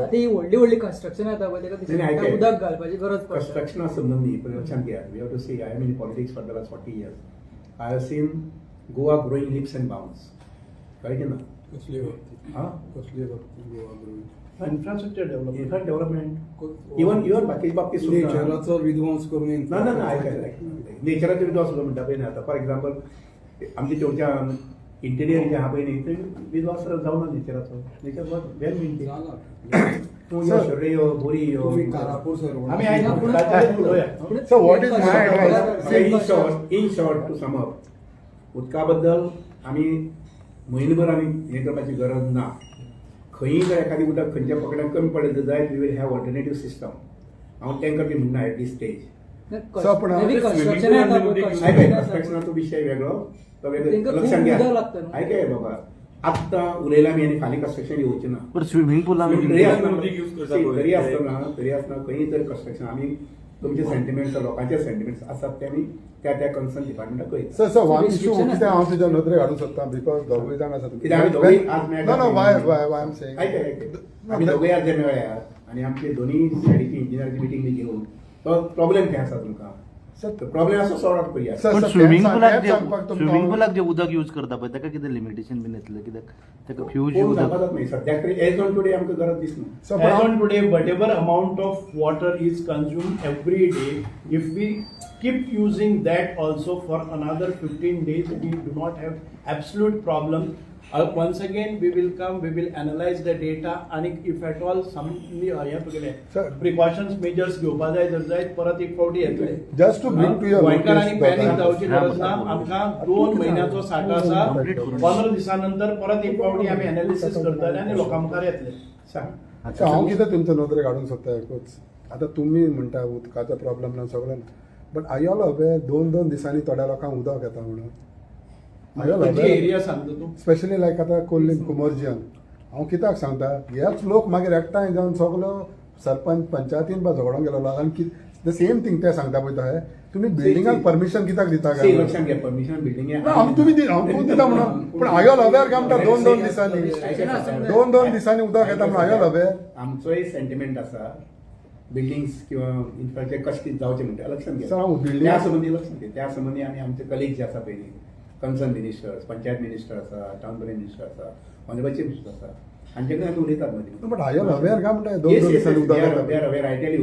आतां ही व्हडली व्हडली कन्स्ट्रक्शन येता पळय, नाही, नाही, तेका ऐक. उदक घालपाची गरज पडटा. कन्स्ट्रक्शना संबंदी पण लक्षात घ्या, we have to see. I am in politics for the last 40 years. I have seen Goa growing leaps and bounds. कळें की ना? कसले बाबतीत? हा. कसले बाबतीत Goa growing? Infrastructure development. Infra development, even even बाकी बाबतीत सुद्दां. नेचराचो विध्वंस करून. ना ना ना, आयक आयक, नेचराचो विध्वंस म्हणटा पळय न्ही, आतां फॉर एक्झाम्पल आमचे चवच्या इंटिरियर जे आहा पळय न्ही, थंय विध्वंस जावना नेचराचो. Nature was well maintain. जाला. तूं यो, शिर्डी यो, बोरी यो. तुम्ही कारापूर सर. आमी आयज ताचेर उलोवया. So what is my advice? In short, to sum up, उदका बद्दल आमी म्हयनभर आमी हें करपाची गरज ना. खंयी जर एखादी उदक खंयच्या पकड्याक कमी पडलें जायत, we will have alternative system. हांव टँकर बी म्हणना एट दीस स्टेज. So, पण कन्स्ट्रक्शन येता पळय, आयक, construction येता. कन्स्ट्रक्शनाचो विशय वेगळो, तो वेगळो. तेंका खूब लक्षात घ्या. उदक लागता न्हू. आयक बाबा, आत्तां उलयला आमी आनी फाल्यां कन्स्ट्रक्शन येवचें ना. बरं, स्विमिंग पुलान तरी आसतना उदीक यूज करता see, पळय. तरी आसतना खंयी जर कन्स्ट्रक्शन, आमी तुमचे सेंटिमेंट्स, लोकांचे सेंटिमेंट्स आसात ते आमी त्या त्या कन्सर्न डिपार्टमेंटाक कळयता. Sir, one issue Restriction. कितें हांव तुज्या नदरेक हाडूंक सोदता, because दोगूय जाण आसा. कित्याक आमी दोगूय आज मेळटा. No, why am saying आयक आयक, आमी दोगूय आज जे मेळ्ळ्यात आनी आमचे दोनूय सायडीची इंजिनियराची मिटींग बी घेवन तो प्रॉब्लेम खंय आसा तुमकां, सर, प्रॉब्लेम आसा, सॉर्ट आउट करूया. सर, पण सर, स्विमिंग पुलाक तें जे सांगपाक तुमकां स्विमिंग हांव- पुलाक जे उदक यूज करता पळय, ताका कितें लिमिटेशन बीन येतलें कित्याक ताका ह्यूज कोण उदक. सांगपाक जात न्ही, सद्याक तरी एज ऑन टुडे आमकां गरज दिसना. सर, पण As हांव- on today, whatever amount of water is consumed every day, if we keep using that also for another 15 days, we do not have absolute problem. Once again, we will come, we will analyze the data, and if at all some हे तुगेले Sir. Precautions measures घेवपा जाय जर जायत, परत एक फावटी येतले. Just to bring to your गोंयकारांनी notice, panic Dada. जावची गरज ना. आमकां 2 म्हयन्याचो साठो आसा. Complete करून. 15 दिसां नंतर परत एक फावटी आमी एनालिसीस करतले आनी लोकां मुखार येतले. सांग. सो हांव कितें तुमच्या नदरेक हाडूंक सोदता एकूच, आतां तुमी म्हणटा उदकाचो प्रॉब्लम ना, सगळें ना, बट I all aware दोन दोन दिसांनी थोड्या लोकांक उदक येता म्हणून. I all खंयची अवेर. एरिया सांगता तूं? स्पेशली लायक आतां कोल्लीम, कुमोर्जियन. हांव कित्याक सांगता, हेच लोक मागीर एकठांय जावन सगलो सरपंच पंचायतीन बा झगडोंक गेलेलो आनी the same thing ते सांगता पळय तशें तुमी बिल्डिंगाक परमिशन कित्याक दिता See, काय म्हणून. लक्षात घ्या, परमिशन बिल्डिंग ना, आम तुमी हांव तूं दिता म्हणून, पूण I all aware काय म्हणटा, दोन दोन दिसांनी, दोन दोन दिसांनी उदक येता म्हणून I all aware. आमचोय सेंटिमेंट आसा, बिल्डिंग्स किंवा इन्फ्रास्ट्रक्चर कशें कितें जावचें म्हणटा, लक्षात घ्या. सर, हांव building- त्या संबंदी लक्षात घे, त्या संबंदी आमी आमचे कलीग जे आसा पयलीं, कन्सर्न मिनिस्टर्स, पंचायत मिनिस्टर आसा, टावन प्लॅनिंग मिनिस्टर आसा, ऑनरेबल चीफ मिनिस्टर आसा, हांचे कडेन आमी उलयतात मदीं. But I all aware काय म्हणटा, दोन दोन दिसांनी उदक येता. Aware, I tell you.